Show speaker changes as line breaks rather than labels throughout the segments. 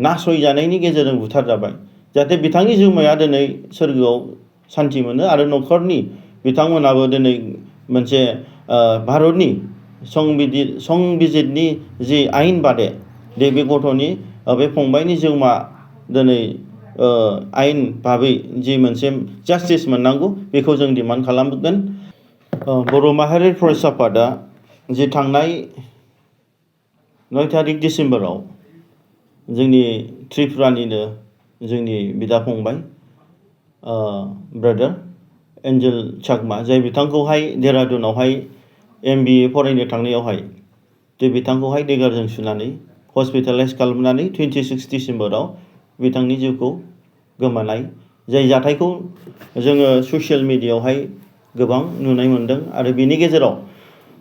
नासयजानायनि गेजेरजों बुथारजाबाय जाहाथे बिथांनि जिउमाया दिनै सोरगोआव सान्थि मोनो आरो न'खरनि बिथांमोनाबो दिनै मोनसे भारतनि संबिजितनि जि आयेन बादे बे गथ'नि बे फंबायनि जिउमा दिनै आयेन भाबै जि मोनसे जास्टिस मोननांगौ बेखौ जों डिमान्ड खालामगोन। बर' माहारि फरायसा आफादा जि थांनाय 9 तारिख डिसेम्बराव जोंनि त्रिपुरानिनो जोंनि बिदा फंबाय ब्रादार एन्जेल चाकमा जाय बिथांखौहाय देहरादुनावहाय MBA फरायनो थांनायावहाय बिथांखौहाय देगारजों सुनानै हस्पिटालाइज खालामनानै 26 डिसेम्बराव बिथांनि जिउखौ गोमानाय जाय जाथायखौ जोङो ससियेल मिडियायावहाय गोबां नुनाय मोन्दों आरो बिनि गेजेराव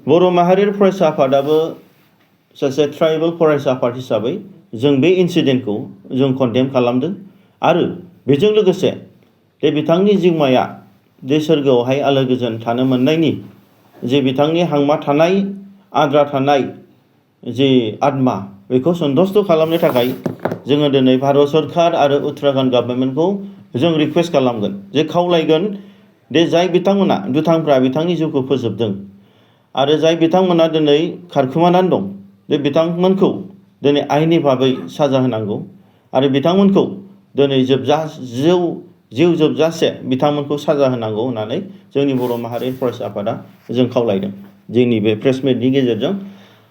बर' माहारि फरायसा आफादाबो सासे ट्राइबेल फरायसा आफाद हिसाबै जों बे इन्सिडेन्टखौ जों कन्डेम खालामदों आरो बेजों लोगोसे बिथांनि जिउमाया सोरगोआवहाय आलो गोजोन थानो मोननायनि जे बिथांनि हांमा थानाय आद्रा थानाय जि आत्मा बेखौ सन्तुष्ट खालामनो थाखाय जोङो दिनै भारत सरकार आरो उत्तराखन्ड गभर्नमेन्टखौ जों रिक्वेस्ट खालामगोन जे खावलायगोन जाय बिथांमोना दुथांफ्रा बिथांनि जिउखौ फोजोबदों आरो जाय बिथांमोना दिनै खारखोमानानै दं बिथांमोनखौ दिनै आयेननि भाबै साजा होनांगौ आरो बिथांमोनखौ दिनै जिउ जोबजासे बिथांमोनखौ साजा होनांगौ होननानै जोंनि बर' माहारि फरायसा आफादा जों खावलायदों जोंनि बे प्रेस मिटनि गेजेरजों।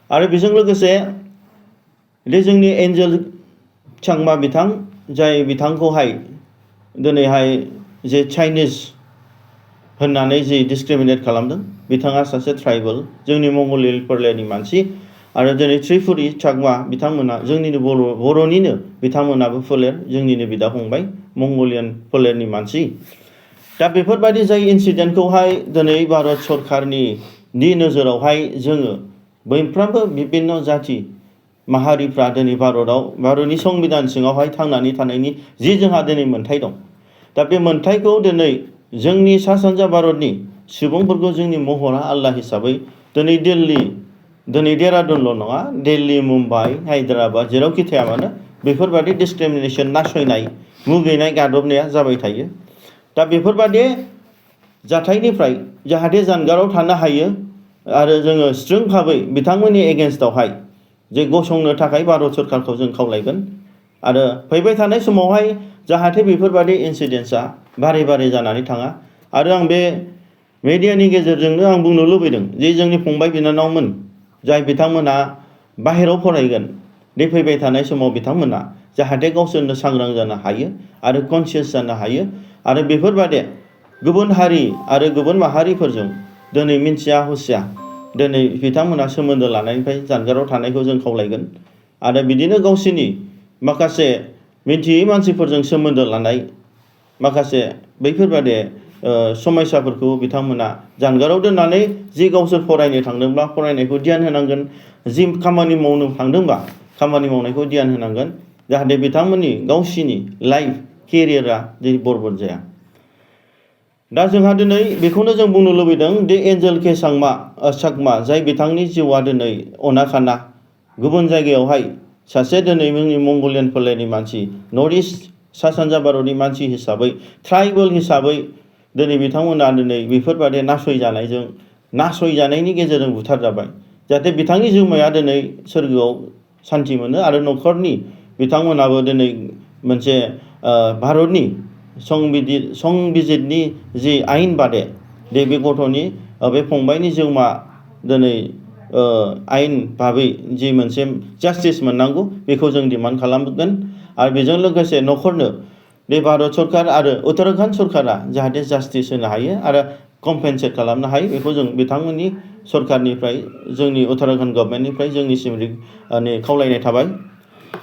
आरो बेजों लोगोसे जोंनि एन्जेल चाकमा बिथां जाय बिथांखौहाय दिनैहाय जे चाइनिज होननानै जि डिसक्रिमिनेट खालामदों बिथाङा सासे ट्राइबेल जोंनि मंगलियान फोलेरनि मानसि आरो दिनै त्रिपुरि चाकमा बिथांमोना जोंनिनो बर'निनो बिथांमोनाबो फोलेर जोंनिनो बिदा फंबाय मंगलियान फोलेरनि मानसि। दा बेफोरबायदि जाय इन्सिडेन्टखौहाय दिनै भारत सरकारनि नोजोरावहाय जोङो मोनफ्रोमबो बिभिन्न जाथि माहारिफ्रा दिनै भारतनि संबिधान सिङावहाय थांनानै थानायनि जि जोंहा दिनै मोन्थाय दं। दा बे मोन्थायखौ दिनै जोंनि सा सानजा भारतनि सुबुंफोरखौ जोंनि महरा आलदा हिसाबै दिनै देहरादुनल' नङा दिल्ली मुम्बाइ हायद्राबाद जेरावखि थाया मानो बेफोरबायदि डिसक्रिमिनेसन नासयनाय मुगैनाय गादबनाया जाबाय थायो। दा बेफोरबायदि जाथायनिफ्राय जाहाथे जानगाराव थानो हायो आरो जोङो स्ट्रं भाबै बिथांमोननि एगेन्स्टआवहाय जे गसंनो थाखाय भारत सरकारखौ जों खावलायगोन आरो फैबाय थानाय समावहाय जाहाथे बेफोरबायदि इन्सिडेन्टआ बारे बारे जानानै थाङा। आरो आं बे मिडियानि गेजेरजोंनो आं बुंनो लुबैदों जे जोंनि फंबाय बिनानावमोन जाय बिथांमोना बाहेरायाव फरायगोन फैबाय थानाय समाव बिथांमोना जाहाथे गावसोरनो सांग्रां जानो हायो आरो कनसियास जानो हायो आरो बेफोरबायदि गुबुन हारि आरो गुबुन माहारिफोरजों दिनै मिन्थिया हसिया दिनै बिथांमोना सोमोन्दो लानायनिफ्राय जानगाराव थानायखौ जों खावलायगोन आरो बिदिनो गावसोरनि माखासे मिन्थियै मानसिफोरजों सोमोन्दो लानाय माखासे बैफोरबायदि समयसाफोरखौ बिथांमोना जानगाराव दोननानै जि गावसोर फरायनो थांदोंब्ला फरायनायखौ ध्यान होनांगोन जि खामानि मावनो थांदोंबा खामानि मावनायखौ ध्यान होनांगोन जाहाथे बिथांमोननि गावसिनि लाइफ केरियारा जे बरबाद जाया। दा जोंहा दिनै बेखौनो जों बुंनो लुबैदों दि एन्जेल चाकमा जाय बिथांनि जिउआ दिनै अनाखाना गुबुन जायगायावहाय सासे दिनै जोंनि मंगलियान फोलेरनि मानसि नर्थ इस्ट सा सानजा भारतनि मानसि हिसाबै ट्राइबेल हिसाबै दिनै बिथांमोना दिनै बेफोरबायदि नासयजानायनि गेजेरजों बुथारजाबाय जाहाथे बिथांनि जिउमाया दिनै सोरगोआव सान्थि मोनो आरो न'खरनि बिथांमोनाबो दिनै मोनसे भारतनि संबिजितनि जि आयेन बादे बे गथ'नि बे फंबायनि जिउमा दिनै आयेन भाबै जि मोनसे जास्टिस मोननांगौ बेखौ जों डिमान्ड खालामगोन आरो बेजों लोगोसे न'खरनो बे भारत सरकार आरो उत्तराखन्ड सरकारा जाहाथे जास्टिस होनो हायो आरो कम्पेनसेट खालामनो हायो बेखौ जों बिथांमोननि सरकारनिफ्राय जोंनि उत्तराखन्ड गभर्नमेन्टनिफ्राय जोंनिसिम खावलायनाय थाबाय।